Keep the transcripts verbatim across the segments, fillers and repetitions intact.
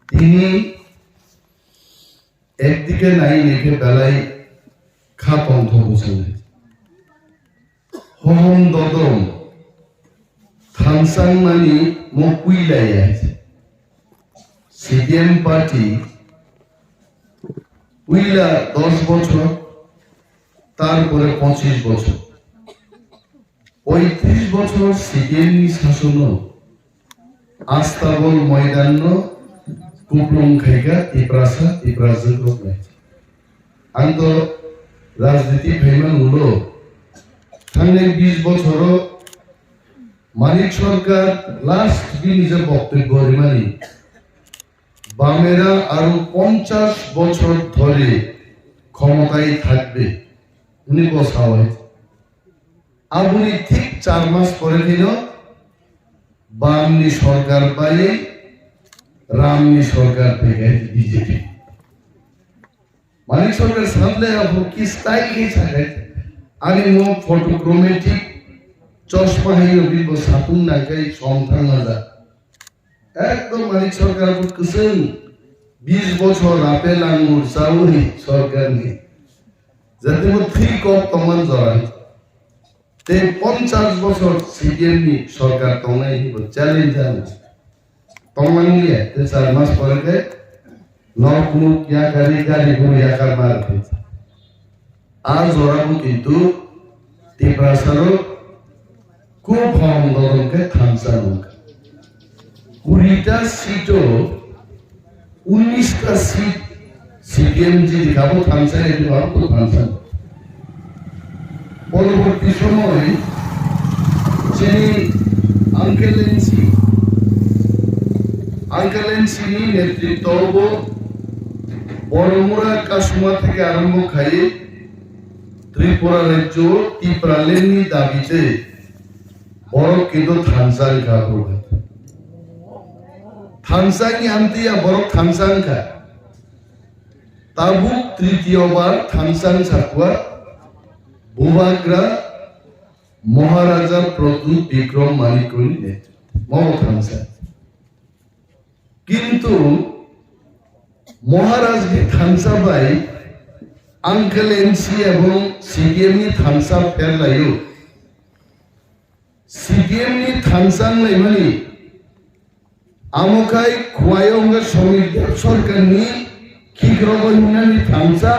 Tini ekdike nai naikhe belai kha tongthogo chwng. Hohom dodom thansa wngmani mo puila ya. C P M party puila dos bochor, tarpore pochish bochor. Poitrish bochor C P M ni sasono Astabol moidanno kuplung khaikha Tiprasa, Tiprajwk rok bai. Ang to rajniti phaima nulo, thangnai bish bochoro Manik Sarkar last bini je boktobyo rimani, "বামেরা আরো পঞ্চাশ বছর ধরে ক্ষমতায় থাকবে", hwnwi bo sao hai. Aboni thik char mas pore kheno bamni sorkar baiwi ramni sorkar phaikhai B J P. Manik Sarkar sanle abo ki style khe sakai. Ani mo photochromatic chosma hai no bibo sapung nangkai som thangma ja. Ekdom Manik Sarkar bo kwchwng bish bochor rape langur chaui sorkar ni. Jate bo thwi kok tongman jora. Tei ponchash bochor C P M ni sorkar tongnai hinwi challenge ano. Tongmani ya, tei char mas pore khe nok nuk yakari gari guru yakar mar khe. A jora bo kintu Tiprasa rok khub hom dodom khe thansa nungkha. Kurita seat o unista seat C P M jidi kha bo thansa, A D P kha bo thansa. Poroborti somoy chini Uncle N C, Uncle N C ni netritto bo Boromura Kasuma theke arombo khai Tripura rajyo Tipraland ni dabi tei borok kintu thansa wngkha borok. Thansa wngya amtwi ya borok thansa wngkha. Tabuk tritiyo bar thansa wngsakwa Bubagra Maharaja Pradyut Bikram Manikya ni netritto. Mobo thansa. Kintu Maharaj ni thansa bai Uncle N C ebong C P M ni thansa pherlaio. C P M ni thansa wnglaimani amo khai Khwai wngkha Samir Deb Sarkar ni khikrogo himnani thansa,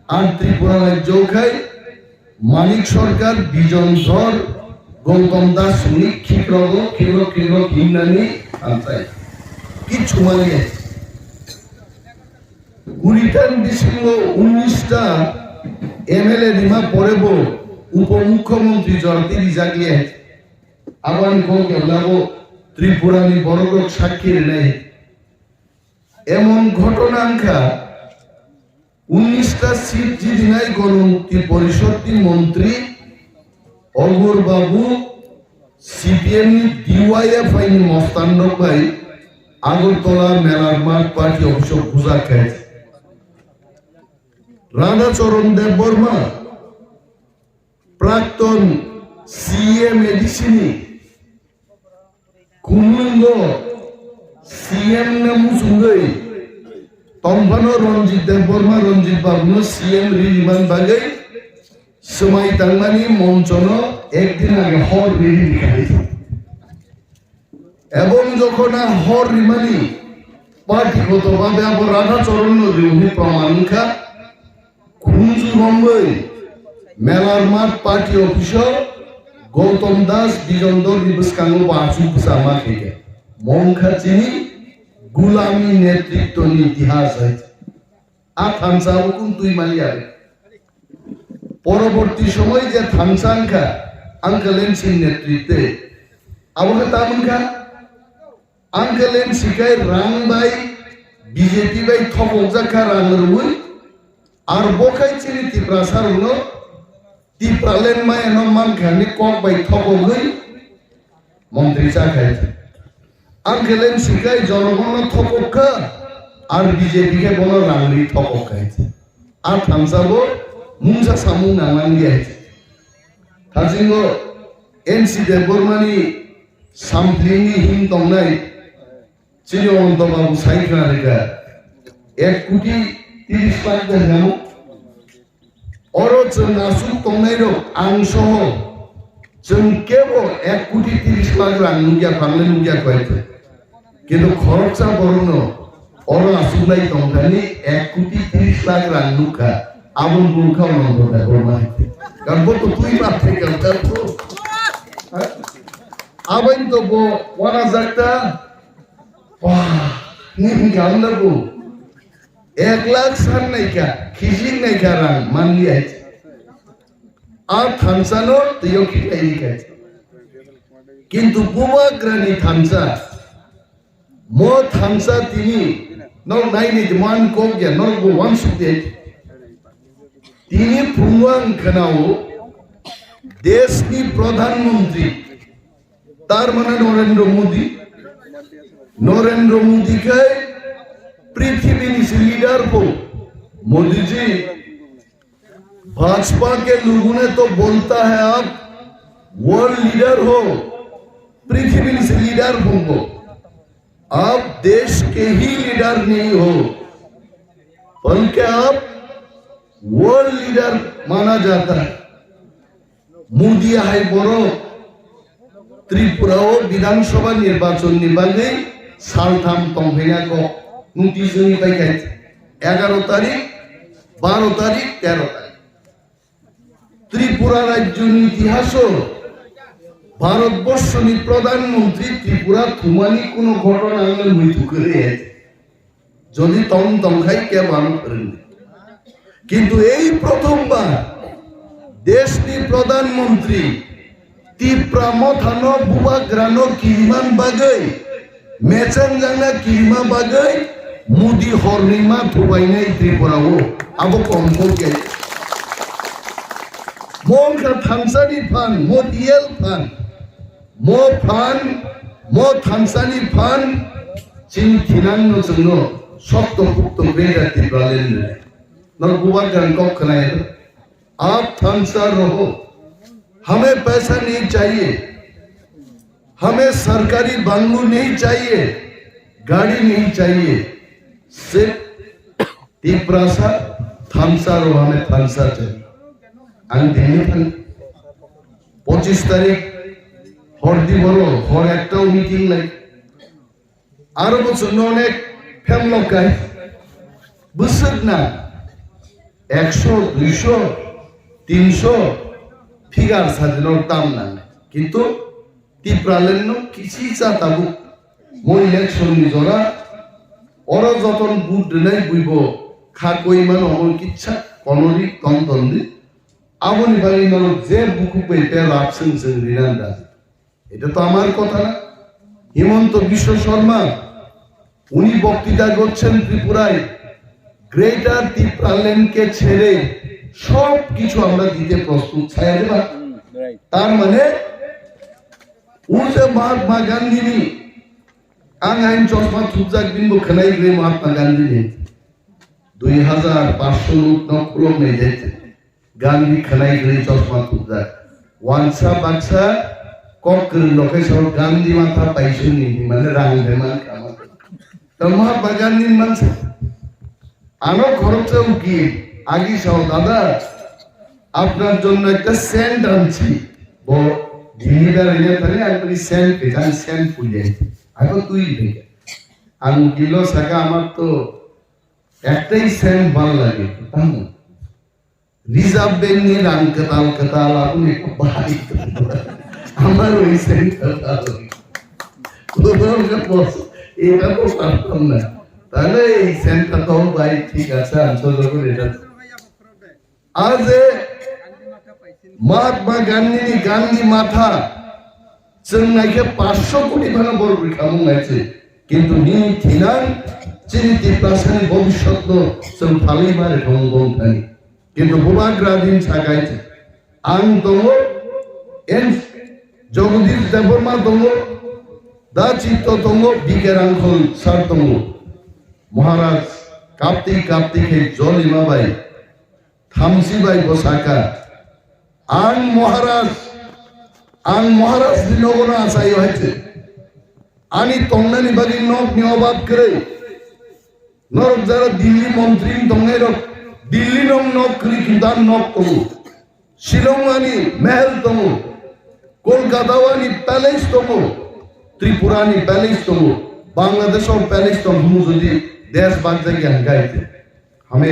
ar Tripura rajyo khai Manik Sarkar, Bijon Dhor, Gautam Das ni khikrogo khikrok khikrok himnani thansa. Kichu maliya. Kurita ni bisingo unista M L A rima pore bo upo mukhyamantri jorati rijak le. Aboni kok kebla bo Tripura ni borok rok sakhi rinai. Emon ghotona wngkha, unista seat jidinai Ganamukti Porishod ni montri Ogur Babu C P M ni D Y F I ni mostan rok bai Agartala Melar Math party office o bujak khai. Radha Charan Debbarma, prakton C M A D C ni, Khumulwngo C M no muchungwi tongphano Ranjit Debbarma, Ranjit Babuno C M ri rimani bagwi swmai tangmani monchono ekdin age hor ri ri khai. Ebong jokhon a hor rimani party goto babe abo Radha Charanno riuni proman wngkha. Khunju romwi Melar Math party office o Gautam Das, Bijon Dhor ni bwskango bo achuk bwsa ma khe khe. Mongkha chini gulami netritto ni itihas hai. A thansa bo kun twi mali ya. Poroborti somoy je thansa wngkha Uncle N C ni netritwe. Abo khe ta wngkha Uncle N C khai rang bai B J P bai thokokjak kha rang rwui, ar bo khai chini Tiprasa rokno Tipraland maya no mankha hinwi kok bai thokogwi montri cha khai. Uncle N C khai jonogonno thokok kha, ar B J P khai bono rang rwi thokok khai. A thansa bo mungsa samung nangnang ya. Thasingo N C Debbarmani samplini him tongnai Chini Ononto Babu sai khna rikha, ek koti tris lakh de hwnamo. Oro chwng aswk tongnairok ang soho chwng kebo ek koti tris lakh rang nukya, phangle nukya koi khe. Kintu khoroksa borokno oro aswk lai tongthani ek koti tris lakh rang nukha, aboni bumung kha Ononto Debbarma. Kan bo to twi ma thai kan ta to. Aboni to bo wana jakta. Wah, ni hingka ang lagu. Ek lakh san naikha, khijik naikha rang manliya. A thansa no twiyo khitai rikha. Kintu Bubagrani thansa, mo thansa tini, no naini demand kok ya, no bo wansuk de. Tini phungwang khanao, deshni Pradhan Mantri, tar mane Narendra Modi, Narendra Modi khai prithibini se leader po, Modi ji, Bhajpa के लोगों ने तो बोलता है आप world leader हो, पृथ्वी से लीडर होंगे, आप देश के ही लीडर नहीं हो, बल्कि आप वर्ल्ड लीडर माना जाता है। Modi hai borok Tripura o Bidhan Sabha nirbachon ni bagwi saltham tongphaina kok notice wngwi paikha, egaro tarik, baro tarik, tero tarik. Tripura rajyoni itihaso Bharatborshoni Pradhan Mantri Tripura thumani kuno ghotona ang muitu kwrwi hai. Jodi tong tong khai kebo ano phwrwngdi. Kintu ei prothom bar deshni Pradhan Mantri Tipra Mothano Bubagrano kiriman bagwi, mechenjakna kirima bagwi Modi hornima thubainai Tripura o. Abo kom kok ya. Mo wngkha thansani phan, mo real phan. Mo phan, mo thansani phan, chini thinangno chwngno sokto pukto beda Tipraland rwnai. Norok bubar jang kok khwnai do. Aap thansa raho. Hame paisa nahi chahiye. Hame sarkari banglo nahi chahiye. Gari nahi chahiye. Sirf Tiprasa thansa raho, hame thansa chahiye. Ang Delhi thang. Pochis tarik hor di boro, hor ektao meeting lai. Aro bo chwngno onek phemlok kai. Bwswk na ekso, duiso, tinso figure sajino tam nang. Kintu Tipraland no kisi cha tabuk mo election ni jora oro joton vote rwnai buibo kha koi mano omo kisa kono ri tong tong di. Aboni bagwi norok je bukhuk bai te rap swng swng rinanda. এটা তো আমার কথা না। হিমন্ত বিশ্ব শর্মা, উনি বক্তৃতা করছেন ত্রিপুরায়, গ্রেটার টিপ্রাল্যান্ডকে ছেড়ে সব কিছু আমরা দিতে প্রস্তুত। ছায়া দেবা? তার মানে, ও যে মহাত্মা গান্ধীনি, ang ain chosma thupjak bini bo khwnai gre Mahatma Gandhini. Dui hazar paanch sho nuk no khulum nai jai. Gandhi khwnai gri chosma thupjak. Wansa baksa kok kwrwng rok khe sao Gandhi matha paisuni hinmani rang de man kama. To Mahatma Gandhi mansa. Ano khoroksa uki agi sao, "Dada, apnar jonno ekta scent anchi." Bo Delhi da rene thani apni scent pejan scent phulye. Ako tui bhai. Ang kilo saka amar to ektai scent bhal lage. Tamo. Reserve Bank ni rang kwtal kwtal aboni bahai. Amar oi sen kwtal. Kwtal ka boss, eta to partam na. Tale ei sen kwtal bai thik ache, ang to jogo eta. Aje Mahatma Gandhi ni Gandhi matha chwng naikhe paanch sho koti phano borok rwkhamung nai se. Kintu nini thinang chini Tiprasani bobiswtno chwng phalwi mare thong bong thani. Kintu bubagra din sakai se. Ang tongo, N Jagadish Debbarma tongo, Da Chitto tongo, B K Rangkhol sir tongo. Maharaj kapti kapti khe jolima bai thamsi bai bo saka, "Ang Maharaj, ang Maharaj ni nogo no achaio," hai se. Ani tongnani bagwi nokni obab kwrwi. Norok jara Delhi montri wng tongnai rok, Delhi no nok kwrwi kintu ang nok tongo. Shillong ani mehel tongo, Kolkata o ani palace tongo, Tripura ani palace tongo, Bangladesh o palace tongo, hwnwi jodi desh bak jagya hwnkhe hai khe. Hame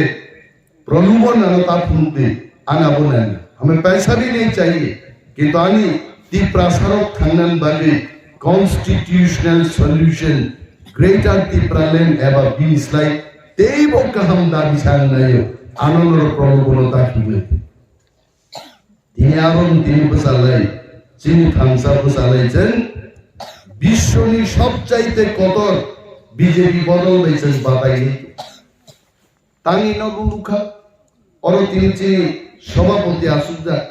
pralubhan ano ta phunukdi, ang abo nani. Hame paisa bhi nahi chahiye, kintu ani Tiprasarok thangnani bagwi constitutional solution, Greater Tipraland eba bini slai teibo kaham dabi sa ang naio, ano norok pralubhano ta khibwi. Tini aro tini bwchalai, chini thansa bwchalai chwng biswni sobchaite kotor B J P bodol bai chwng batai ni. Tangwi no lulukha, oro tini chini sobhapoti asukjak.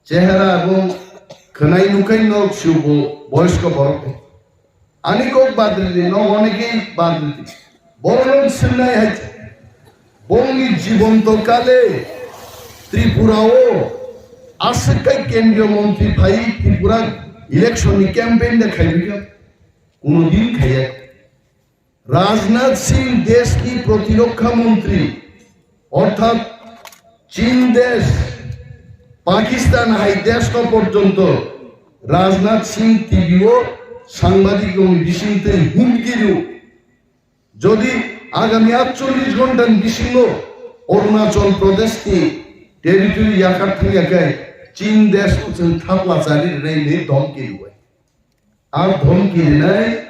Chehara abo khwnai nukhai norok siubo boyosko borok. Ani kok badridi, no onekei badridi. Borok swngnai hai, bongni jibonto kale Tripura o aswk kai kendriya montri phai Tripura election ni campaign de khaibi kha? Kuno din khaiya. Rajnath Singh deshni protirokha montri, orthat Chin desh, Pakistan hai desh no porjonto Rajnath Singh T V o sangbadik rokni bising twi humki rw. Jodi agami atchollish ghonta ni bisingo Arunachal Pradesh ni territory yakar thangya khe Chin desh no chwng thapla chari rwnai hinwi dhomki rw. A dhomki rinai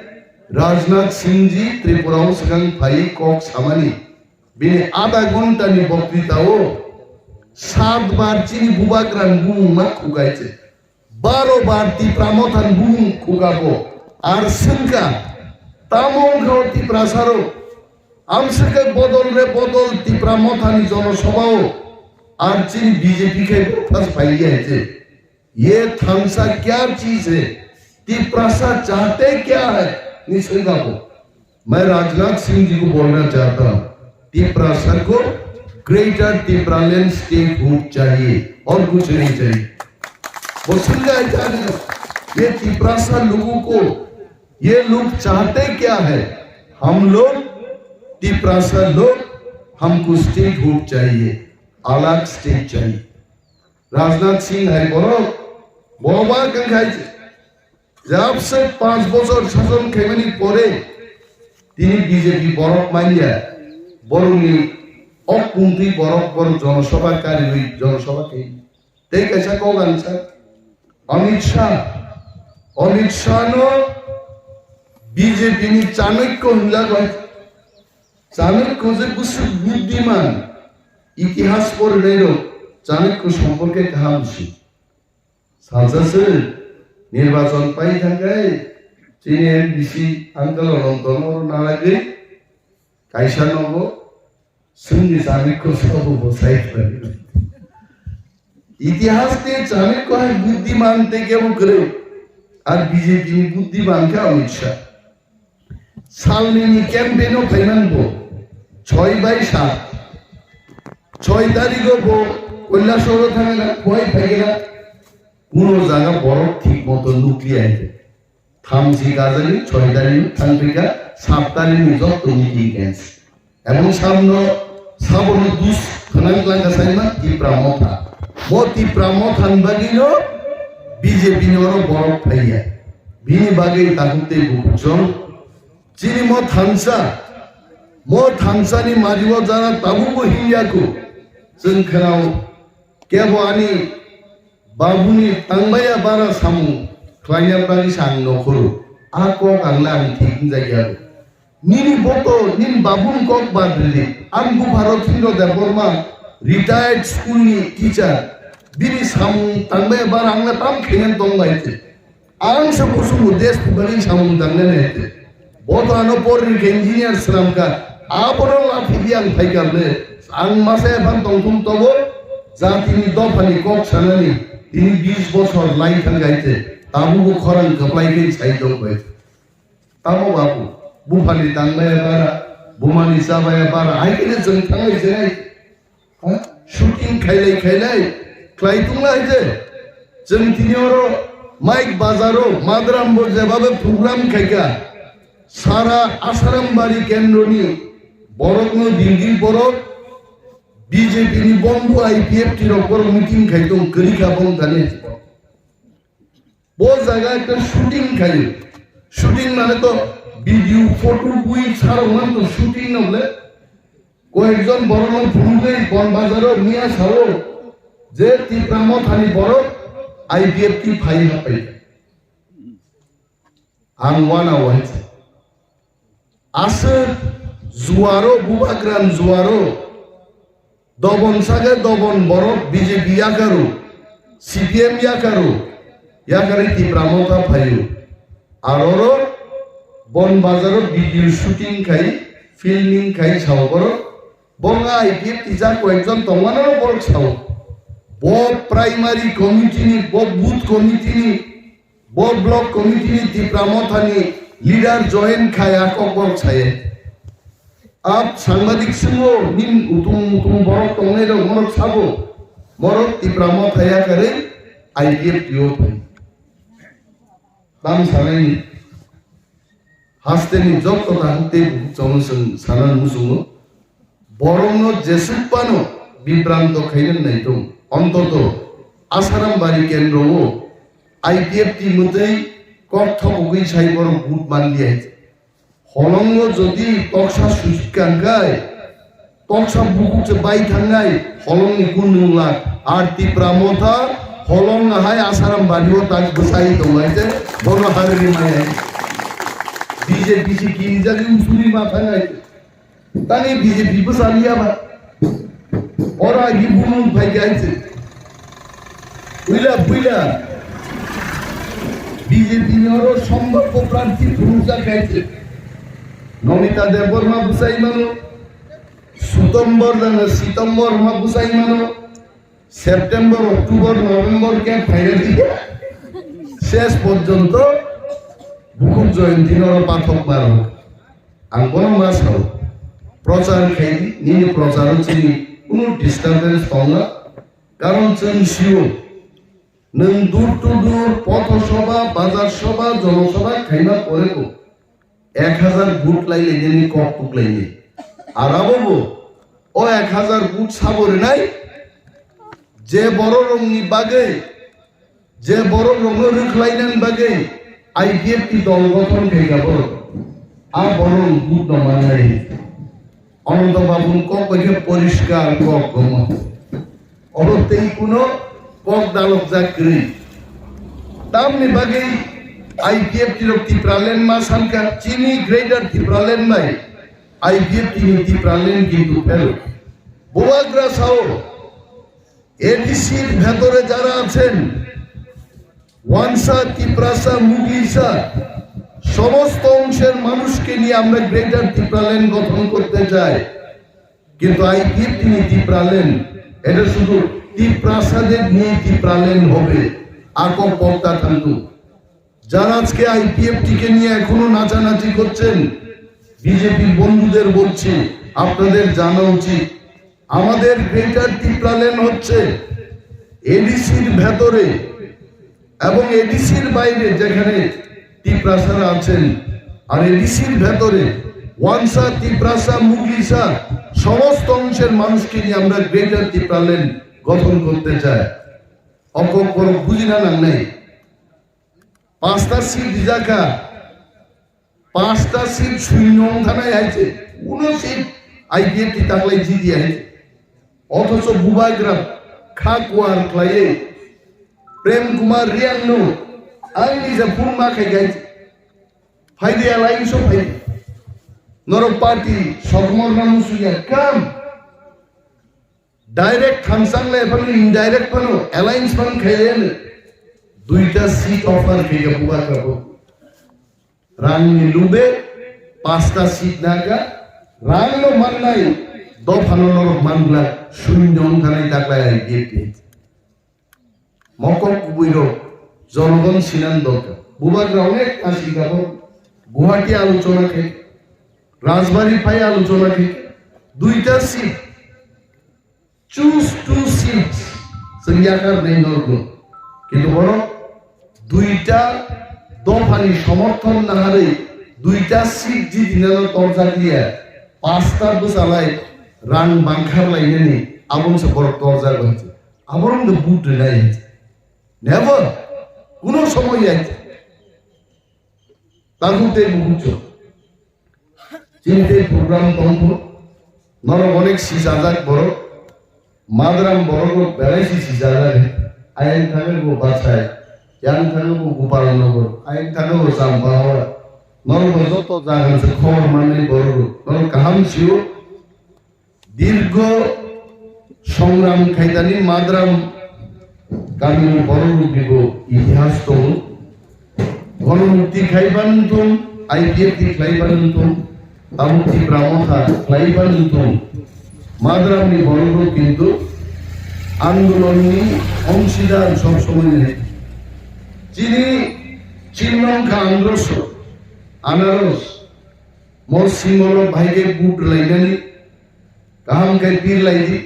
Rajnath Singh ji Tripura o swkang phai kok samani. Bini adha ghonta ni boktita o sat bar chini bubagra ni bumung ma khukai se. Baro bar Tipra Motha ni bumung khuka bo. Ar swngkha, tamo wngkha o Tiprasa rok? Amswkhe bodol re bodol Tipra Motha ni jonosabha o. Ar chini B J P khai bo thas phai ya se. ये थामसा क्या चीज है, तिप्रासा चाहते क्या है, ni swngkha bo. मैं राजनाथ सिंह जी को बोलना चाहता हूँ, तिप्रासा को ग्रेटर तिप्रालैंड स्टेटहुड चाहिए और कुछ नहीं चाहिए। Bo swngkha hai, ये तिप्रासा लोगों को, ये लोग चाहते क्या है? हम लोग, तिप्रासा लोग, हमको स्टेटहुड चाहिए, अलग स्टेट चाहिए। Rajnath Singh hai borok, bo ba kang khai je, jabse panch bochor sason khaimani pore tini B J P borok manya, borokni ok pungtwi borok, borok jonosabha kariwi jonosabha khai. Tei kaisa kok ang sa, Amit Shah, Amit Shah no B J P ni Chanakya hinlak bai. Chanakya je bwswk buddiman, itihas porinai rok Chanakya somporke kaham si. Salsa se nirbachon pai thangkai chini M D C uncle Ananto no naragwi kaisa nogo swngni Chanakya sabo bo sai thangwi. Itihas ni Chanakya hai buddiman tei kebo kwrwi, ar B J P ni buddiman khe Amit Shah. Salnini campaign o phaiman bo, choi bai sat, choi tarigo bo Kailasoro thangna, khwai phaigena, kuno jaga borok thik moto nukliya hai. Thamchi gajani choi tarikni thangpikha, sat tarikni jotto meeting cancel. Ebong samno sabono dus khwnang langkha saima Tipra Motha. Bo Tipra Motha ni bagwino B J P ni oro borok phaiya. Bini bagwi takhuk tei bukhuk chwng. Chini mo thansa, mo thansa ni mari o jara tabukbo himya ku. Chwng khwnao kebo ani babuni tangbaya bara samung khlaina bagwi sa ang nokhoro. A kok ang le ang thik wngjak ya. Nini boto, nini babuni kok bad ridi. Ang bupharo Thindro Debbarma, retired school ni teacher. Bini samung tangbaya bara ang le tam khaina tong bai se. Ang se kusumu desh ni bagwi samung tangnani hai te. Bo to ano porni khe engineer swnam kha. Abono lathi di ang phai kha le. Ang masa ephan tongthum tobo jatini dophani kok sanani tini bis bochor lai thang hai te. Tabukbo khorang kwplai khe sai tong bai. Tamo babu, buphani tangbaya bara, bumani chabaya bara, hai khe chwng thanglai se hai. Ha? Shooting khailai khailai khlai tonglai je. Chwng tini oro Maik Bazaro Madram bo jebabe program khaika, sara Asaram Bari kendroni borokno dingdi borok B J P ni bondhu I P F T rok borok meeting khai tong kwrwi kha bong thani. Bo jaga ekta shooting khai, shooting mane to video photo bui sarok man to shooting no le. Koyekjon borokno phunugwi Bon Bazaro miya sao je Tipra Mothani borok I P F T phai hapai. Ang wana waisa. Aswk juaro, bubagran juaro, dobon sage dobon borok B J P yakaru, C P M yakaru, yakari Tipra Motha phaio. Aroro Bon Bazaro video shooting khai, filming khai sao borok. Bonga I P F T jak koyekjon tongmano borok sao. Bo primary committee ni, bo booth committee ni, bo block committee ni Tipra Mothani leader join khai a kokborok saye. Ap sangbadik swngo, nin utung utung borok tongnai rok morok sabo. Morok Tipra Motha yakarwi I P F T o phai. Tam sanai hasteni jokto takhuk tei bukhuk chongno chwng sana muchungo. Borokno jesuk phano bibranto khaina naitung. Ontoto Asaram Bari kendro o I P F T mwtwi kok thopogwi sai borok vote manliya. Holongo jodi toksa susi kangkhai, toksa bukhuk se bai thangnai, holongni kun nungla. Ar Tipra Motha holong ahai Asaram Bari o tak bwsai tongnai se bono hari rimai. B J P se kinjagwi usuri ma thangnai. Tani B J P bwsa liya ba. Ora hi bumung phai gai se. Uila puila. B J P ni oro sombhobbo prarthi phunukjak gai se. Nomita Debbarma bwsai mano. Sutombor dano Sitomborma bwsai mano. September, October, November khe phairadi. Ses porjonto bukhuk Jayanti noro pathok maro. Ang bono ma sao. Prochar khaidi, nini procharo chini kunu disturbance tongna. Karon chwng sio. Nwng door to door, potho soba, bazar soba, jono soba khaima porebo. Ek hazar vote lai lainani kok tuk laini. Ar abo bo o ek hazar vote sabo rinai je borok rokni bagwi, je borok rokno rwkhlainani bagwi I P F T dol gothon khaika borok. A borok vote no manai. Ananto Babuni kok bai khe poriskar kok gomo. Oro tei kuno kok dalokjak kwrwi. Tamni bagwi I P F T rok Tipraland ma sankha, chini Greater Tipraland bai I P F T ni Tipraland kintu phel. Bubagra sao, A D C-র ভেতরে যারা আছেন, ওয়ানসা, তিপ্রাসা, মুগলিসা, সমস্ত অংশের মানুষকে নিয়ে আমরা গ্রেটার তিপ্রাল্যান্ড গঠন করতে চাই। কিন্তু আইপিএফটি নিয়ে তিপ্রাল্যান্ড, এটা শুধু তিপ্রাসাদের নিয়ে তিপ্রাল্যান্ড হবে, আকক বক্তা থাকতো। যারা আজকে আইপিএফটি কে নিয়ে এখনো নাচানাচি করছেন, বিজেপির বন্ধুদের বলছি, আপনাদের জানা উচিত, আমাদের গ্রেটার তিপ্রাল্যান্ড হচ্ছে এডিসির ভেতরে এবং এডিসির বাইরে যেখানে তিপ্রাসারা আছেন, আর এডিসির ভেতরে ওয়ানসা, তিপ্রাসা, মুগলিসা সমস্ত অংশের মানুষকে নিয়ে আমরা গ্রেটার তিপ্রাল্যান্ড গঠন করতে চাই। অকপর বুঝি না নাং নাই। পাঁচটা সিট রিজার্ভ, পাঁচটা সিট শূন্য থানায় আইছে, কোনো সিট আইপিএফটি থাকলে জিতি আইছে। অথচ বুবাগ্রাম খাকুয়ার ক্লাইয়ে প্রেম কুমার রিয়াংনো আইনি যে ফুল মাখে গাইছে। ফাইদে আলাইন সব ফাইদে। নরক পার্টি সদমর নাম সুইয়া কাম। Direct thangsang le phano, indirect phano, alliance phano khaile ne. Duita seat offer khe ga buga ka bo. Rang ni lube, pasta seat naga, rang no mannai, do phano norok mangla, shunyo wngkhanai daklai I P F T. Mokok kubui rok, jonogon sinan dorkar. Bubagra onek ta singabo, Guwahati alochona khe, Rajbari phai alochona khe, duita seat, choose two seats, chwng yakar nai norgo. Kintu borok Duita dophani somorthon naharwi duita seat jidinano torjak liya, pasta bwchalai rang bangkhar lainani aboni se borok torjak bai. Aborok no vote rwnai. Never. Kuno somoy ya. Takhuk tei bukhuk chwng. Chini tei program tongkho. Norok onek sijajak borok. Madram borok rok belai si sijajak. Ayang thangwi bo Bachai. Yang thangwi bo Gopalnagar. Ayang thangwi bo Champahor. Norok bo joto jaga se khobor manwi borok rok. Norok kaham sio. Dirgo songram khaidani Madram kamini borok rokni bo itihas tongo. Gonomukti khlaiba nung tong, I P F T khlaiba nung tong, tabuk Tipra Motha khlaiba nung tong. Madramni borok rok kintu andolonni ongsidar sob somoi nai. Chini chinnong kha androso, anaros, mo simolo bahai khe vote rwlainani. Kaham khe pir lai di.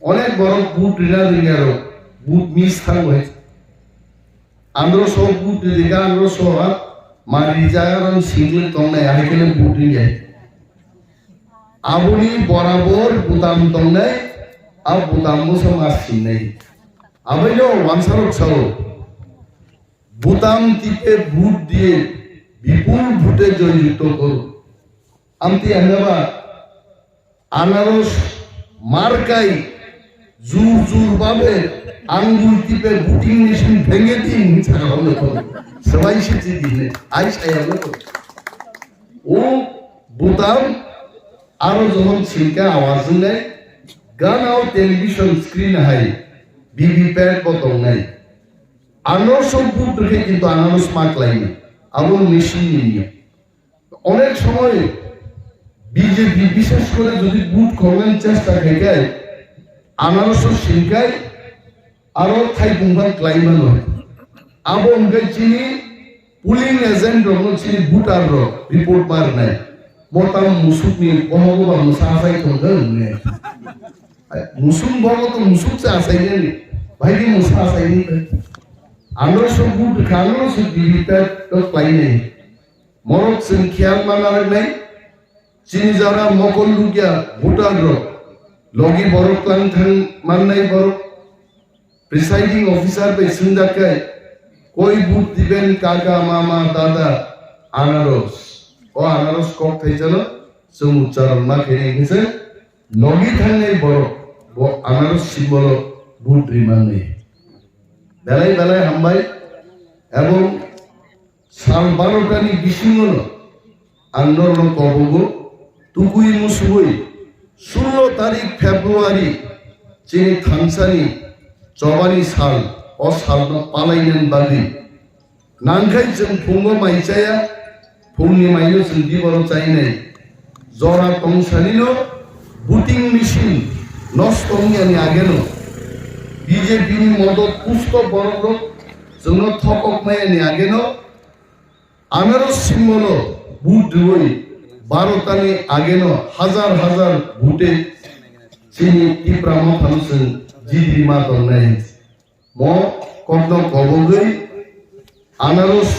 Onek borok vote rina rwngya rok, vote miss thang bai. Andro so vote rwdi ka, andro so ha mari jaga rang single tongnai, hai khe vote rwngya. Aboni borabor butam tongnai, a butam bo so ma singnai. Abai no wansarok sao. বুতাম টিপে ভোট দিয়ে বিপুল ভোটে জয়যুক্ত করুন। Amtwi ang ba anaros markai jur jur babe angul tipe voting machine bhenge din hinwi saka hwnwi tongo. Swbai se chidi hinwi ai saya hwnwi tongo. O butam aro johon sinka awaz wngnai, ganao television screen hai V V pad bo tongnai. Anaros o vote rwkhe kintu anaros ma klainai. Abo machine ni niyom. Onek somoy B J P bishes kore jodi vote khornani chesta khai khai, anaroso sinkai aro thaipung phan klai mano. Abo wngkha chini polling agent rokno chini voter rok report ma rwnai. Motam musukni bohogo ba mwsa achai thongkha hwnwi. Musuk bohogo to musuk se achainani. Bhai ni mwsa achaini. Anaroso vote kha, anaroso V V pad to klainai. Morok chwng khiyal ma narwknai, chini jora mokol lukya voter rok, logi borok tlang thang mannai borok, presiding officer bai swngjak khe, "Koi vote diben kaka, mama, dada?" Anaros. O anaros kok thaisano chwng uchcharon ma khe nai khe se logi thangnai borok bo anaros symbol o vote ri mannai. Belai belai hambai, ebong sal barotani bisingono ang norokno kobogo, tukui musubui sullo tarik February chini thansani chobani sal, o salno palainani bagwi nangkhai chwng phungo mai chaya, phungni maino chwng diboro chainai. Jora tongsanino voting machine nosto wngyani ageno B J P ni modot pusto borokrok chwngno thokok mayani ageno anaros symbol o vote rwui barotani ageno hajar hajar vote chini Tipra Mothano chwng jidiri ma tongnai. Mo kokno kobogwi anaros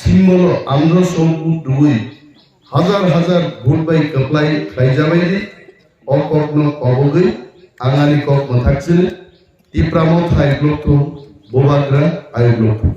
symbol o anaros o vote rwui hajar hajar vote bai kwplai khlaijabaidi. O kokno kobogwi ang ani kok mwthak chini Tipra Motha hai block thung, Bubagra hai block thung.